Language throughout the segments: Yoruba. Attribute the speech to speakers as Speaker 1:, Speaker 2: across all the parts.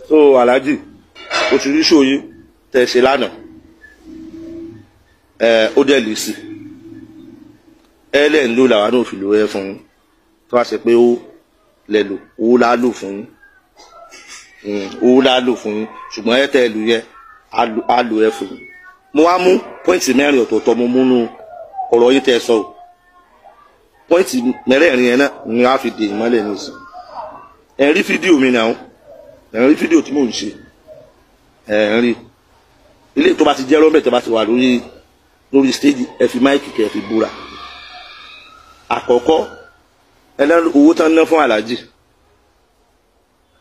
Speaker 1: So Alhaji, o ti rí ṣòyí tẹ̀ ṣe lánàá, ẹ ó dẹ̀ lè sí ẹ lẹ́ ń lò làwọn náà fi lò ẹ fún yín. Tó wá ṣe pé ó lẹ lò, owó lá lò fún yín, owó lá lò fún yín, ṣùgbọ́n ẹ tẹ́ ẹ lò yẹ á lò ẹ fún yín. Mo wá mú pọ́ìntì mẹ́rin ọ̀tọ̀ọ̀tọ̀ mo múnú ọ̀rọ̀ yín tẹ́ ẹ sọ o. Pọ́ìntì mẹ́rẹ̀ẹ̀rin yẹn náà ni a fi dè ìmọ́lẹ̀ nísìn. Ẹ rí fídíò mi náà, ẹ rí fídíò tí mò ń ṣe, ẹ rí ilé tó bá ti jẹ́ rọ́mẹ̀ tó bá ti wà lórí lórí stéèjì, ẹ fi máìkì kẹ́ ẹ fi búra. Àkọ́kọ́, ẹlẹ́nu owó tán ná fún Alhaji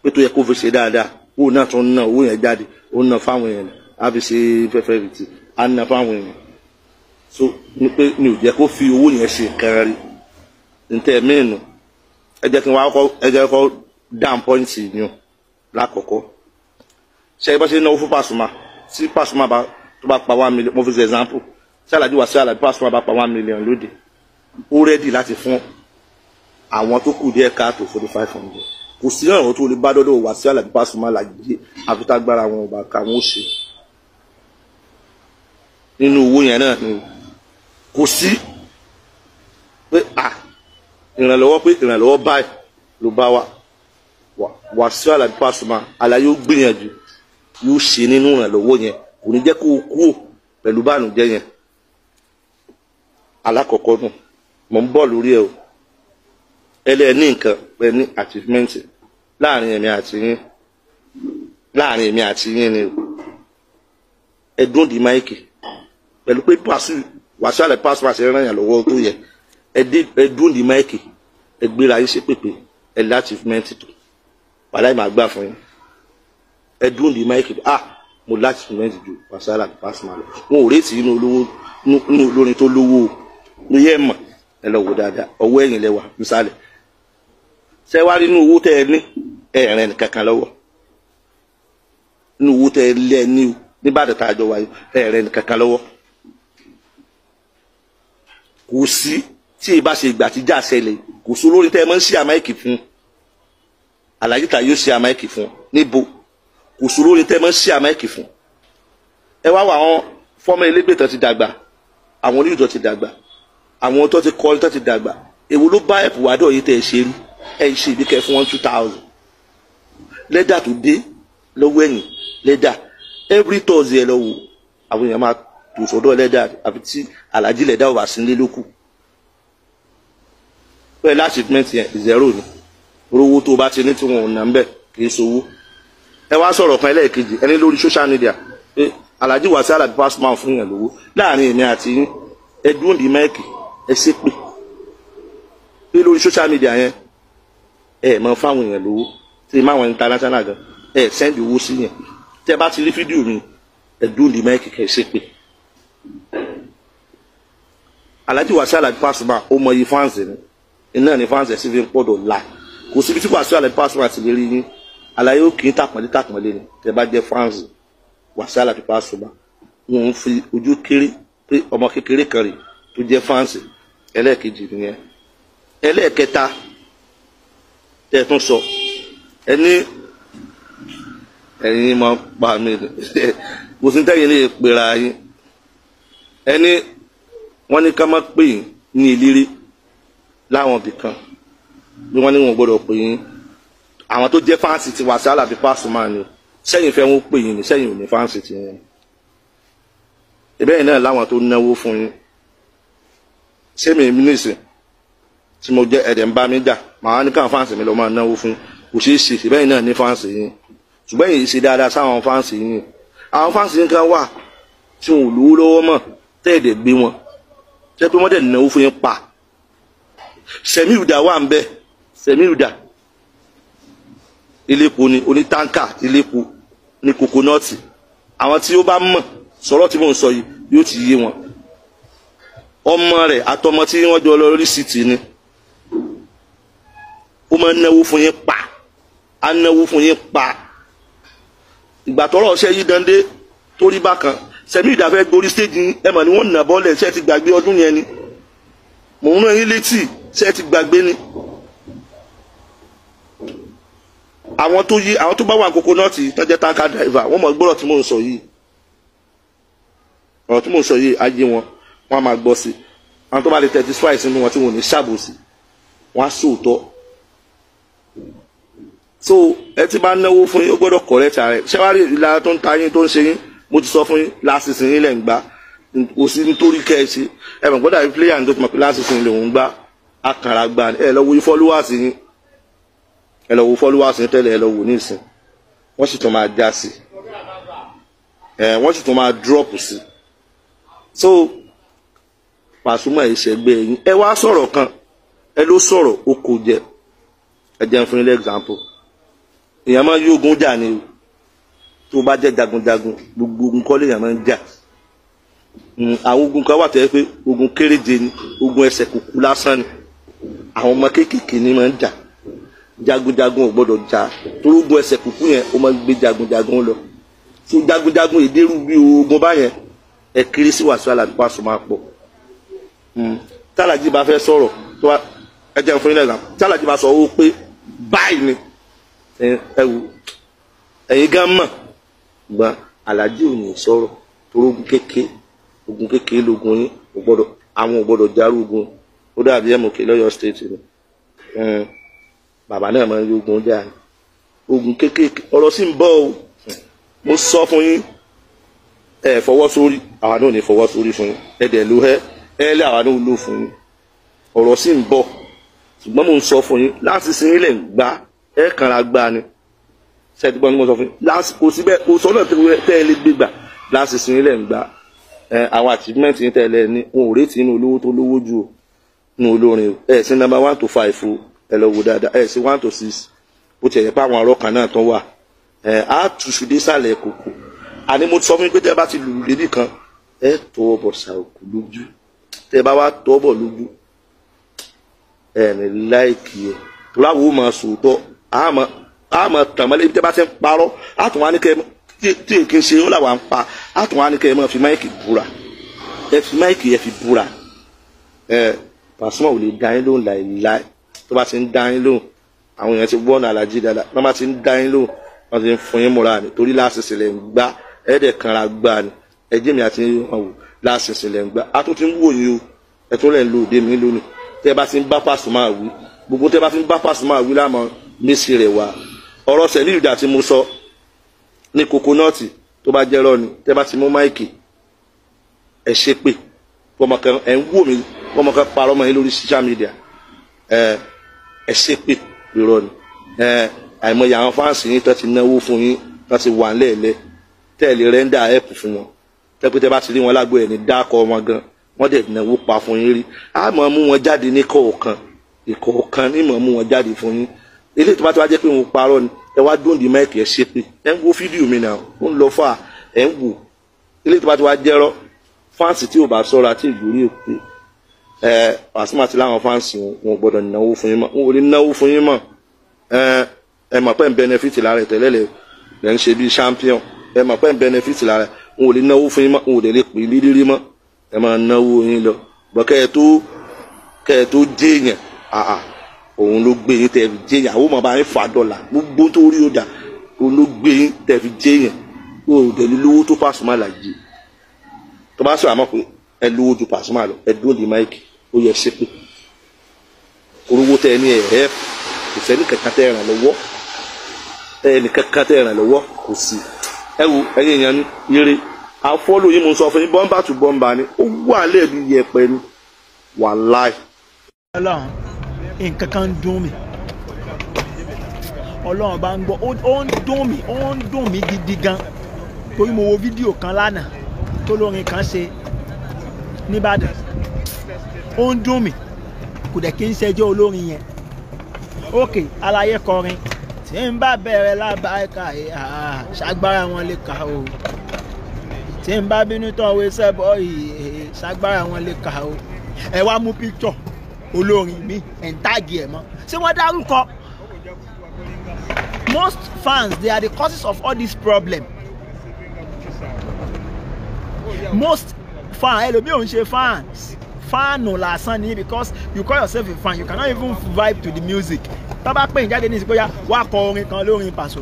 Speaker 1: pé tó yẹ kó fi ṣe dáadáa, owó náà tún ná owó yẹn jáde, ó ná fáwọn èèyàn, á fi ṣe fẹ́fẹ́ rìtì, á ná fáwọn èèyàn. So ní pé mi ò jẹ́ kó fi owó yẹn ṣe nǹkan rí ntẹ́ mẹ́nu. Ẹ jẹ́ kí n wá kọ́, ẹ jẹ́ kó down point yìí lákọ̀ọ́kọ́. Ṣé ẹ bá ṣe náwó fún Pasuma, tí Pasuma bá tó bá pa 1 million, mo fi ṣe example, ṣé Alhaji Wasiu Alabi Pasuma bá pa 1 million lóde, ó ready láti fún àwọn tó kù díẹ̀ káàtó 4,500. Kò sí ọ̀rọ̀ tó lè bá dọ́dọ̀ Wasiu Alabi Pasuma láyé àfitágbára wọn ọba káwọn ó ṣe nínú owó yẹn náà ni. Kò sí pé à ìrànlọ́wọ́, pé ìrànlọ́wọ́ báyìí ló bá wa Wasiu Alabi Pasuma, àlàyé ó gbìyànjú yóò ṣe nínú ìrànlọ́wọ́ yẹn, kò ní jẹ́ kó o kúrò pẹ̀lú bánújẹ́ yẹn. Alákọ̀ọ́kọ́ nù, mò ń bọ̀ lórí ẹ̀ o. Ẹlẹ́ ní nǹkan pẹ̀ ní achievement láàrin èmi àti yín, láàrin èmi àti yín ni o. Ẹdún di mic pẹ̀lú pé Wasiu Alabi Pasuma ṣe ràn yàn lọ́wọ́ tó yẹ, ẹdún di mic, ẹ gbéra yín ṣe pèpè ẹ ní achievement tó wàláì máa gbà fún yín. Ẹdún di mic, ah, mo ní achievement ju Wasiu Alabi Pasuma lọ. Wọn ò rétí inú olówó, inú olórin tó lówó o ló yẹ mọ̀. Ẹ lọ wò dáadáa, ọwọ́ ẹ̀yìn lẹ́wà nísàlẹ̀. Ṣé wá rí inú owó tẹ́ ẹ ní ẹ̀rìn nìkankan lọ́wọ́? Inú owó tẹ́ ẹ lẹ́ ní o nígbàdàn tá a jọ wáyé, ẹ̀rìn nìkankan lọ́wọ́ kò sí. Tí ì bá ṣe ìgbà tí já ṣẹlẹ̀, kò sí olórin tẹ́ ẹ máa ń ṣí à mic fún. Alhaji ta yóò ṣí à mic fún níbo? Kò sí olórin tẹ́ ẹ máa ń ṣí à mic fún. Ẹ wá wọ àwọn fọ́mọ elégbè tó ti dàgbà, àwọn onílù tó ti dàgbà, àwọn tó ti kọrin tó ti dàgbà, èwo ló bá ẹ̀pù wádọ̀ yìí tẹ́ ẹ ṣe rí? Ẹ ṣe ìbí kẹ́ fún wọn 2,000 lẹ́dà tó dé lọ́wọ́ ẹ̀yìn lẹ́dà. Every Thursday, ẹ lọ wò, àwọn èèyàn máa tò sọ́dọ̀ lẹ́dà, àfi tí Alhaji lẹ́dà ò bá sí nílé lókù. Pẹ̀lú achievement yẹn, zero ni owó tó o bá ti ní tí wọn ò ná ń bẹ̀, kì í sowó. Ẹ wá sọ̀rọ̀ kan ẹlẹ́ẹ̀kejì, ẹni lórí social media pé Alhaji Wasiu Alabi Pasuma fún yàn lówó. Láàrin èmi àti yín, ẹ dúró di mic, ẹ ṣépè pé lórí social media yẹn, ẹ mọ fáwọn èèyàn lówó tí máwọn international gan ẹ send owó sí yẹn. Tí ẹ bá ti rí fídíò mi, ẹ dúró di mic kẹ ṣépè. Alhaji Wasiu Alabi Pasuma, ó mọ iye fans ni, iná ní fans ẹ̀ sì fi ń pọ̀dọ̀ la. Kò síbi tí Wasiu Alabi Pasuma ti lè rí yín, àlàyé ó kì í tàpọ̀nlé tàpọ̀nlé ni. Tẹ bá jẹ́ fans Wasiu Alabi Pasuma, wọn ń fi ojú kéré pé ọmọ kékeré kan rè tó jẹ́ fans. Ẹlẹ́ẹ̀kejì nìyẹn. Ẹlẹ́ẹ̀kẹta tẹ́ tún sọ, ẹni ẹ̀yin máa pa mí, kò sí tẹ́yìn lè pera yín. Ẹni wọ́n ní ká má pè yín ní eléré láwọn ibì kan, bí wọ́n ní wọn gbọ́dọ̀ pè yín. Àwọn tó jẹ́ fans ti Wasiu Alabi Pasuma ni o. Sẹ́yìn fẹ́ wọn pè yín ní sẹ́yìn ò ní fans ti yín ìbẹ́yìn náà láwọn tó náwó fún yín. Ṣé mi nísìn tí mo jẹ́ ẹ̀dẹ̀ ń bá mi jà, màá ní káwọn fans mi lọ máa náwó fún? Kò ṣeé ṣe. Ìbẹ́yìn náà ní fans yín, ṣùgbọ́n èyí ṣe dáadáa sáwọn fans yín. Àwọn fans yín kan wà tí wọn ò lówó lọ́wọ́ mọ̀ tẹ́ẹ̀dẹ̀ gbé wọn ṣé pé wọ́n dẹ̀ náwó fún yín pa. Sẹ̀míùdà wà ń bẹ. Sẹ̀míùdà iléepo ni, onítáǹkà iléepo ní coconut. Àwọn tí ó bá mọ̀ sọ̀rọ̀ tí mò ń sọ yìí yóò ti yé wọn. Ọmọ rẹ̀ àtọmọ tí wọ́n jọ lọ lórí city ni ó máa ń náwó fún yín pa, á náwó fún yín pa. Ìgbà tọ́rọ̀ ṣe yí dande torí bákan, Sẹ̀míùdà fẹ́ gorí stage yín, ẹ mọ̀ ni wọ́n nà bọ́ọ̀lẹ̀. Ṣé ti gbàgbé ọdún yẹn ni? Mò ń rán yín létí. Ṣé ti gbàgbé ni? Àwọn tó yí, àwọn tó bá wà Coconut tó jẹ́ tanker driver, wọ́n mọ̀ gbọ́dọ̀ tí mò ń sọ yìí. Ọ̀rọ̀ tí mò ń sọ yìí ayé wọn, wọ́n á máa gbọ́ sí. Àwọn tó bá lè testify sínú wọn tí wọn ò ní ṣàbòsí, wọ́n á sòótọ́. So ẹ ti bá náwó fún yín, ó gbọ́dọ̀ correct ara ẹ̀. Ṣé wàá rí ìlara tó ń ta yín tó ń ṣe yín? Mo ti sọ fún yín, last season yín lẹ̀ ń gbá. Kò sí nítorí kẹ́ ẹ ṣe. Ẹ mọ̀ gbọ́dọ̀ àbí player ní tó ti mọ̀ pé last season lòún gbá. Akàrà gbá ni. Ẹ lọ wo followers yín. Ẹ lọ wo followers yín tẹ́lẹ̀, ẹ lọ wò ní ìsìn. Wọ́n sì tún máa já sí. Ẹ wọ́n sì tún máa drop sí. So Pasuma ìṣẹ̀gbẹ́ yín. Ẹ wá sọ̀rọ̀ kan. Ẹ ló sọ̀rọ̀ ó kò jẹ. Ẹ jẹ́ n fún yín lé example. Èèyàn máa ń yí ogun jà ni o. Tó bá jẹ́ jagunjagun, gbogbo ogun kọ́ lèèyàn máa ń jà. Àwọn ogun kan wà tó yẹ pé ogun kéréje ni, ogun ẹsẹ̀ kúkú lásán ni. Àwọn ọmọ kéékèèké ni máa ń jà. Jagunjagun ò gbọ́dọ̀ jà torí ogun ẹsẹ̀ kúkú yẹn ó máa ń gbé jagunjagun lọ. So jagunjagun ìdérú bí ogun báyẹn, ẹ kéré sí Wasiu Alabi Pasuma pọ̀. Tálàjì bá fẹ́ sọ̀rọ̀ tó bá ẹ jẹ́ n fún yín lẹ́gbàá. Tálàjì bá sọ ó pé báyìí ni ẹ wò ẹ̀yin gan mọ̀ gbọ́n Àlàjì ò ní sọ̀rọ̀ torí ogun kékeré lógun yín ò gbọ́dọ̀, àwọn ò gbọ́dọ̀ jarú ogun. Ó dàbí ẹ̀mọ̀kè lọ́yọ̀ state ni. Bàbá náà máa ń yógun jà ní ogun kékeré. Ọ̀rọ̀ sì ń bọ̀ o. Mo sọ fún yín, ẹ fọwọ́ sórí, àwa náà ò ní fọwọ́ sórí fún yín. Ẹ dẹ̀ ló hẹ́ ẹ lé àwa náà lò fún yín. Ọ̀rọ̀ sì ń bọ̀, ṣùgbọ́n mo ń sọ fún yín láti sin ilẹ̀ ń gbá ẹ kànra gbá ni. Ṣètìgbọ́n ni mo sọ fún yín lásìkò síbẹ̀ kò sọ́nà tẹ́ ẹ lè gbégbà láti sin ilẹ̀ ń gbá. Ẹ àwọn achievement yín tẹ́lẹ̀ ní wọn ò rétí inú olówó tó lówó jù o nínú olórin o. Ẹ sí number 1 to 5 o, ẹ lọ wò dáadáa. Ẹ sí 1 to 6, bó ti ẹ̀ yẹ pé àwọn ọ̀rọ̀ kan náà tán wà. Ẹ á túṣu dé sàlẹ̀ kòkò. Àní mo sọ fún yín pé tẹ́ bá ti lùlù débì kan, ẹ tọwọ́ bọ̀ ṣàòkù lójú. Tẹ́ bá wá tọwọ́ bọ̀ lójú, ẹ ní láìkì ẹ. Tòláwo máa sòótọ́, á máa tàn mọ́lẹ̀. Ibi tẹ́ bá ti ń parọ́, á tún wá ní kẹ́ tí èké ṣe ó làwọn ń pa, á tún wá ní kẹ́ ẹ máa fi máìkì búra. Ẹ fi máìkì ẹ fi búra. Ẹ Pasuma ò lè dá yín lóhùn láìláì. Tó bá ti ń dá yín lóhùn, àwọn èèyàn ti wọ́nà Àlàjì dáadáa. Tó bá ti ń dá yín lóhùn, wọ́n ti ń fún yín múra ni. Torí láṣìṣe lẹ̀ ń gbá, ẹ̀ẹ́dẹ̀ kanra gbá ni. Ẹ jẹ́ mi àti wọn wò láṣìṣe lẹ̀ ń gbá. A tún ti ń wò yín o, ẹ tún lẹ̀ ń lo òde mi lónìí. Tẹ́ bá ti ń bá Pasuma wí, gbogbo tẹ́ bá ti ń bá Pasuma wí láàmú mísì rẹ̀ wá. Ọ̀rọ̀ sẹ̀lí ìdá tí mo sọ ní Coconut tó bá jẹ́ rọ́ ni. Tẹ́ bá ti mú máìkì, ẹ ṣe pé ọmọ kan ẹ̀ ń wò mí, ọmọ kan parọ́ mọ́ yín lórí social media. Ẹ ṣe pé irọ́ ni. Ẹ àìmọye àwọn fáǹsì yín tó ti náwó fún yín, tó ti wà ńlẹ̀ẹ́lẹ̀, tẹ́lẹ̀ rẹ́ńdà ẹ̀pù fún wọn. Tẹ́pẹ́ bá ti rí wọn lágbo ẹ̀ ní dákọ̀ wọn gan, wọ́n dẹ̀ náwó pa fún yín rí. Á mọ̀ mú wọn jáde ní kọ̀ọ̀kan, ìkọ̀ọ̀kan ní mọ̀ mú wọn jáde fún yín. Eléyìí tó bá ti wá jẹ́ pé òun parọ́ ni, ẹ wá dóńdì máìkì ẹ ṣe pé ẹ ń wo fídíò mi náà, ó ń lọ fà ẹ ń wò. Eléyìí tó bá ti wá jẹ́rọ́, fáǹsì tí ò bá sọ́ra tí ìgbórí ò pé. Ẹ Pasuma ti láwọn fáǹsì wọn ò gbọ́dọ̀ náwó fún yín mọ́, wọn ò lè náwó fún yín mọ́. Ẹ mọ̀ pé ń benefit lára ẹ̀ tẹ́lẹ̀ lẹ̀ ń ṣe bíi champion. Ẹ mọ̀ pé ń benefit lára ẹ̀, wọn ò lè náwó fún yín mọ́, wọn ò lè pè é lírírí mọ́. Ẹ máa náwó yín lọ. Bọ́ kẹ́ ẹ tó jéèyàn, àà òun ló gbé yín tẹ́ fi jéèyàn. Àwọn ọmọ bá yín fà dọ́là, gbogbo tó rí ọjà òun ló gbé yín tẹ́ fi jéèyàn. Wọn ò dẹ̀ lówó tó Pasuma làjì. Tó bá sọ àmọ́ pé ẹ lówó ju Pasuma lọ, ẹ dúró di máìkì, ó yẹ ṣe pé orúwó tẹ ẹ ní ẹ ẹ kò sẹ́ni kankan tẹ́ ẹ ràn lọ́wọ́, ẹnì kankan tẹ́ ẹ ràn lọ́wọ́ kò sí. Ẹ wo ẹ̀yin èèyàn ní eré àfọ́lò yìí, mo sọ fún yín, bọ́mbà tù bọ́mbà ni ó wà lẹ́ẹ̀bí yẹpẹ ni, wàláì.
Speaker 2: Ọlọ́run nǹkan kan ń dùn mí, Ọlọ́run bá ń gbọ́, ó ń dùn mí, ó ń dùn mí gidi gan. Torí mo wo fídíò kan lánàá tó lórin kan ṣe nìbàdàn, ó ń dùn mí, kò dẹ̀ kí n ṣẹjọ́ olórin yẹn. Ok, aláyé kọrin tí ń bá bẹ̀rẹ̀ lábáyéka ṣàgbára wọn lè kà o, tí ń bá bínú tán wé sẹ́bọ̀ yìí ṣàgbára wọn lè kà o. Ẹ wá mú píkítọ̀ olórin mi ẹ̀ ń táàgì ẹ̀ mọ́, ṣé wọ́n dárúkọ? Most fans, they are the causes of all this problem. Most fans, ẹlòmíì ò ń ṣe fans, Fan lásán ni, because you call yourself a fan, you cannot even vibe to the music. Tó bá pè yín jáde ní ìsìnkú yá, wá kọ orin kan lórin Paso,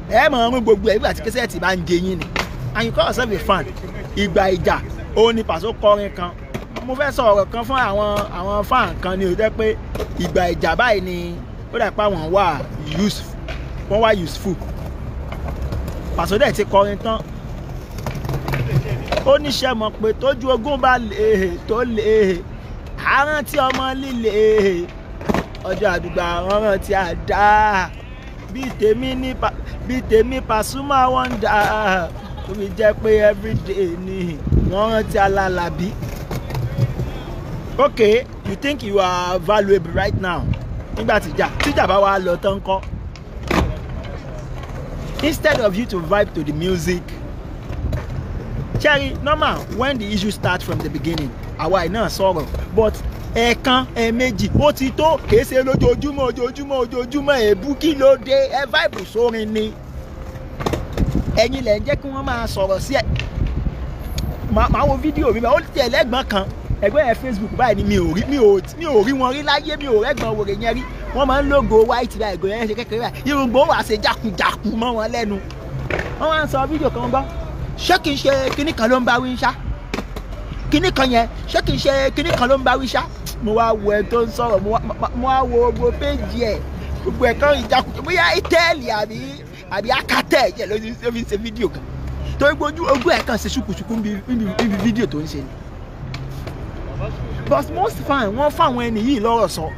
Speaker 2: ẹ mọ̀ ọrùn gbogbo ẹ̀ nígbà tí kẹsẹ̀tì bá ń jẹ yín ni. And you call yourself a fan. Ìgbà ìjà ó ní Paso kọrin kan. Mo fẹ́ sọ ọ̀rọ̀ kan fún àwọn fan kan ní o, jẹ́ pé ìgbà ìjà báyìí ni ó dà pé àwọn wà useful, wọ́n wà useful. Paso dẹ̀ ti kọrin tán, ó níṣẹ́ mọ̀ pé tójú ogún bá lè tó lè àrántí ọmọ líle ọjọ́ àdúgbò àwọn tí a dá bí tèmi Pasuma wonder, tó fi jẹ́ pé everyday ni wọ́n rántí alálàbí. Okay, you think you are valuable right now. Nígbà tíjà bá wà lọ tán kọ́, instead of you to vibe to the music. Cherry, normal, when the issue start from the beginning, àwa iná sọ̀rọ̀, but ẹ̀ẹ̀kan ẹ̀ẹ̀mejì ó ti tó, kìí ṣe lójoojúmọ́ ojoojúmọ́ ojoojúmọ́ èébú. Kí ló dé? Ẹ vibe sórin ni. Ẹ̀yin lẹ̀ ń jẹ́ kí wọ́n máa sọ̀rọ̀ sí ẹ̀. Màá wo fídíò mi, ó ti ẹlẹ́gbọ̀n kan, ẹgbẹ́ yẹn Facebook báyìí ni mi ò rí wọn rí láyé, mi ò rẹ́gbọ̀n wòrè yẹn rí. Wọ́n máa ń lógo white báyìí, ìgò yẹn ṣe kékeré báyìí, irùngbọ̀n wà ṣe jákujàku mọ́ wọn lẹ́nu. Wọ́n wá ń sọ fídíò kan gbọ́, ṣé kìí ṣe kinní kan ló ń bá wí ṣá? Kinní kan yẹn, ṣé kìí ṣe kinní kan ló ń bá wí ṣá? Mo wá wo ẹ tó ń sọ̀rọ̀, mo wá wo gbogbo péjì ẹ̀, gbogbo ẹ̀ kan ìjákujàku, bóyá Airtel àbí Alcatel yẹn ló fi ṣe fídíò kan, torí gbójú ogún ẹ̀ kan ṣe ṣùkùṣùkù níbi fídíò tó ń ṣe ni. But most fan, wọ́n fáwọn ẹni yìí lọ́rọ̀ sọ,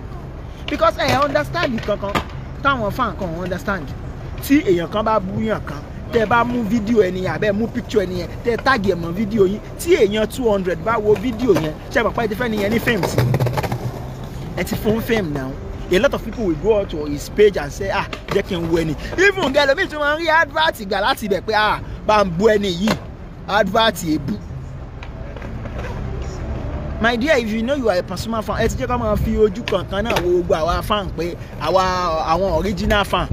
Speaker 2: because ẹ understand kankan táwọn fan kan understand. Tí èèyàn kan bá búyàn kan, tẹ bá mú fídíò ẹni yẹn àbẹ́ mú picture ẹni yẹn, tẹ tag ẹ̀ mọ́ fídíò yín, tí èèyàn 200 bá wo fídíò yẹn, ṣe àpapọ̀ ẹ ti fẹ́ nìyẹn ní fame sí, ẹ ti fún fame now. A lot of people will go out to his page and say, ah, jẹ́ kí n wo ẹni. Even gẹ́lẹ́ mi tún máa ń rí advert gbà láti ibẹ̀ pé, ah, bá ń bu ẹni yìí, advert èébú. My dear, if you know you are a Pasuma fan, ẹ ti jẹ́ ká máa fi ojú kankan náà wo gbogbo àwa fan pé àwa àwọn original fan.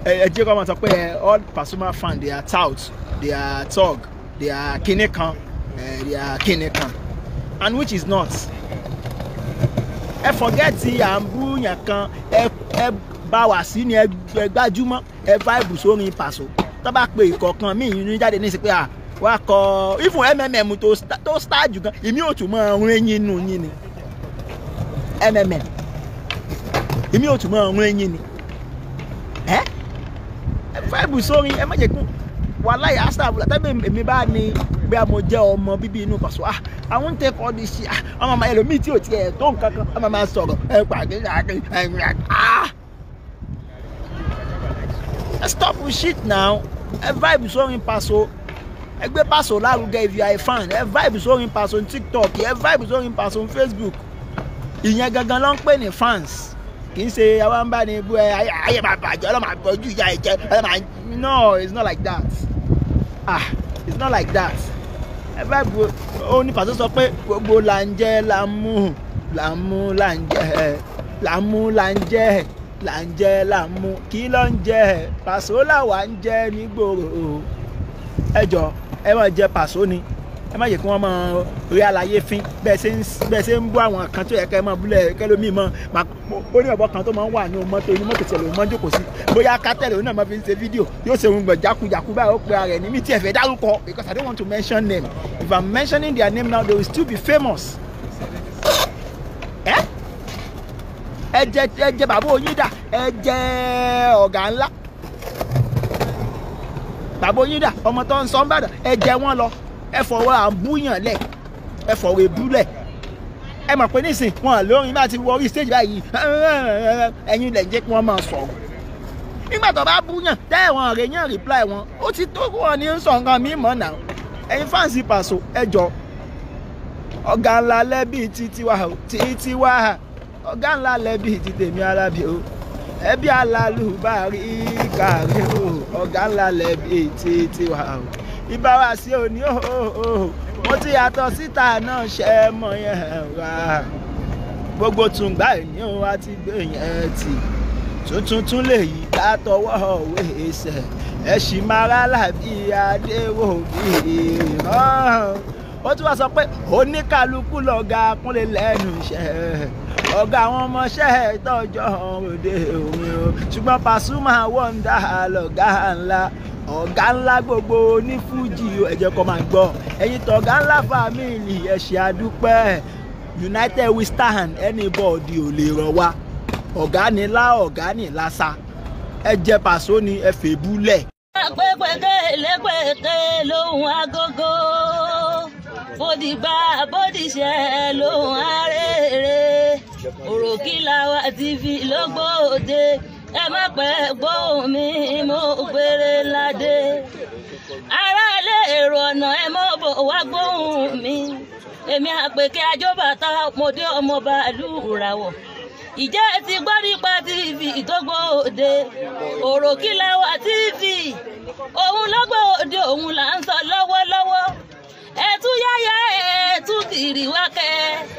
Speaker 2: Ẹ jẹ́ ká máa sọ pé all Pasuma fan, they are tout, they are thug, they are kinní kan, they are kinní kan, and which is not. Ẹ forget à ń bú yàn kan, ẹ bá wà sí ni ẹ gbájúmọ́, ẹ vibe sórin Paso. Tó bá pe ìkọ̀kan míì ní jáde ní ìsìn pé à wá kọ ifun mmm tó star jù gan, èmi ò tún mọ ọrùn eyín nù yín ni. Mmm èmi ò tún mọ ọrùn eyín ni. Ẹ vibe sórin, ẹ má jẹ́ kí wàláyé astagfirullah. Tẹ́bí èmi bá ní bí a mo jẹ́ ọmọ bíbí inú Paso, ah, I won't take all this shit. Ọmọ ọmọ ẹlòmíì tí ò tiẹ̀ tó nǹkan kan, ọmọ máa sọ̀rọ̀ ẹ pàdé ah, stop with shit now. Ẹ vibe sórin Paso, ẹ gbé Paso lárugẹ. If you are a fan, ẹ vibe sórin Paso ní TikTok, ẹ vibe sórin Paso ní Facebook. Ìyẹn gangan ló ń pè ní fans. Kì í ṣe àwa ń bá ní ibú ẹ ayé máa bàjẹ́, ọlọ́mọ àbọ̀jú ìyá ẹ jẹ ọlọ́mọ. No, it's not like that. Ah, it's not like that. Ẹ vibe. Ó ní Paso sọ pé gbogbo là ń jẹ, là ń mú, là ń mú, là ń jẹ, là ń mú, là ń jẹ, là ń jẹ, là ń mú, kí ló ń jẹ? Paso làwa ń jẹ nígboro. Ẹ jọ, ẹ máa jẹ Paso ni, ẹ má jẹ́ kí wọ́n máa rí àlàyé fín bẹ́ẹ̀ ṣe ń bú àwọn kan tó yẹ kẹ́ ẹ máa búlẹ̀ kẹ́lómi mọ́. Ó ní ọ̀bọ kan tó máa ń wà ní mọ́tò, inú mọ́tò tiẹ̀ ló máa ń jókòó sí, bóyá kátẹ́lẹ̀ òun náà máa fi ń ṣe fídíò, yóò ṣe òun gbọ̀n jákujàku báyìí, ó pe ara ẹ̀ ní mi tí ẹ fẹ́ dárúkọ, because I don't want to mention name. If I'm mentioning their name now, they will still be famous. Ẹ jẹ bàbá oyin dà, ẹ jẹ ọ̀gá ńlá bàbá oyin dà, ọmọ tó ń sọ ń bàdàn, ẹ jẹ wọn lọ. Ẹ fọwọ́ àbúyàn lẹ̀, ẹ fọwọ́ ebú lẹ̀. Ẹ mọ̀ pé nísìn wọn lórin bá ti wọrí stage báyìí, ẹ̀yin lẹ̀ ń jẹ́ kí wọ́n máa sọ̀rọ̀. Nígbà tó bá búyàn tẹ́ ẹ̀wọ̀n rẹ̀ yàn reply wọn, ó ti tó wọn ní sọ nǹkan mí mọ̀ náà. Ẹ̀yin fans Paso, ẹ jọ, ọ̀gá ńlá lẹ́bí títí wa o, títí wa ọ̀gá ńlá lẹ́bí ti tèmi alábí o, ẹbí alálùbárí kàrí o, ọ̀gá ńlá lẹ́bí títí wa o. Ìbá wa sí òní o, mo ti yàtọ̀ síta náà, ṣe mọ̀ yẹn wá gbogbo tùǹgbà ìní o, a ti gbé yẹn tì tuntun tún lè yí látọwọ́ òwe ẹsẹ̀ ẹ sì máa rà lábí adéwò bí ìran Ó tún wá sọ pé oníkálukú lọ̀gá Kúnlé lẹ́nu iṣẹ́, ọ̀gá àwọn ọmọọṣẹ́ tọ́jọ́ òde òun o, ṣùgbọ́n Pasuma Wonder lọ̀gá ńlá, ọ̀gá ńlá gbogbo ní fújì. Ẹ jẹ́ kó máa gbọ́ ẹ̀yin tọ̀gá ńlá family, ẹ ṣé àdúpẹ́. United we stand, anybody ò lè rọ̀ wá. Ọ̀gá ni lá, ọ̀gá ni lásà. Ẹ jẹ́ Paso ni ẹ fèbúlẹ̀.
Speaker 3: Pépèké lépèké lóhùn agogo, bódìgbà bódìṣẹ́ lóhùn arére, Òròkìlàwà TV lógbòde, ẹ má pẹ́ gbóhùn mi mo gbére ládé. Aráalé èrò ọ̀nà ẹ mọ́ bọ̀ wá gbóhùn mi, èmi àpèké ajóbàtà mòdé ọmọ bàálù ràwọ̀. Ìjẹ́ ẹ ti gbọ́ nípa TV tó gbòde, Òròkìlàwà TV, òun ló gbòde, òun là ń sọ lọ́wọ́lọ́wọ́. Ẹ tún yáyá ẹ tún kiri wá kẹ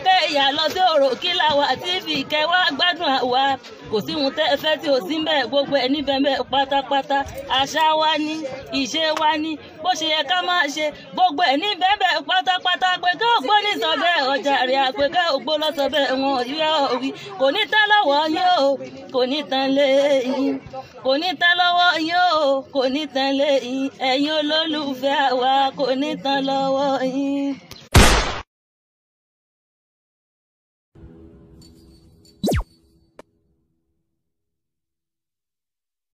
Speaker 3: kẹyà lọ sí Òròkìlàwà TV kẹ wá gbádùn àwa. Kò sí ohun tẹ́ ẹ fẹ́ tí ò sí mbẹ̀, gbogbo ẹ̀ níbẹ̀ mbẹ̀ pátápátá. Àṣà wa ni, ìṣe wa ni, bó ṣe yẹ ká máa ṣe gbogbo ẹ̀ níbẹ̀ mbẹ̀ pátápátá. Àpèké ògbó ní sọ bẹ́ẹ̀ ọjà rẹ̀, àpèké ògbó lọ sọ bẹ́ẹ̀ wọn yóò wí. Kò ní tán lọ́wọ́ yín o, kò ní tán lé yín, kò ní tán lọ́wọ́ yín o, kò ní tán lé yín, ẹ̀yin olólùfẹ́ wa kò ní tán lọ́wọ́ yín.